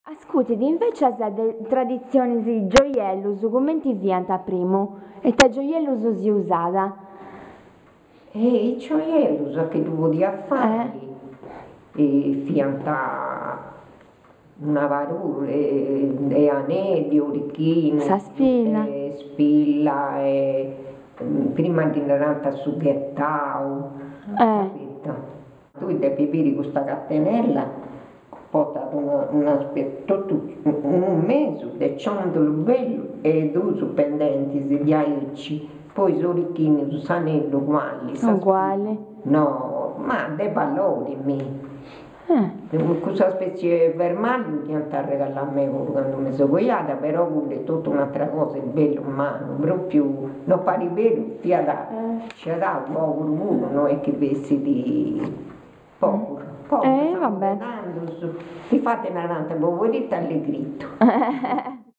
Ascurtit invecias de traditzionis gioiellus cumenti fiant a primu? Ita gioiellus si usat? E is gioiellus a chi ddu podiat fai fiant una parura de aneddi, orichinus, Sa spilla. Spilla e prima ddi narant su ghetau, capito? Tui depis biri custa catenella portat una una totu unu mesu de ciondulu bellu e dus pendentis diaici, poi is orichinus, s'aneddu uguali, sa Uguali. No, ma de valori mi. Cussa specie 'e fermagliu dd'iant arregallau a mei puru candu mi seu coiada, però cuddu est totu un'atra cosa, est bellu mannu, propriu no parit beru, fiat scedau poburu puru, no est chi fessit poburu, poburu, tandus, difati narant poberittu allegrittu.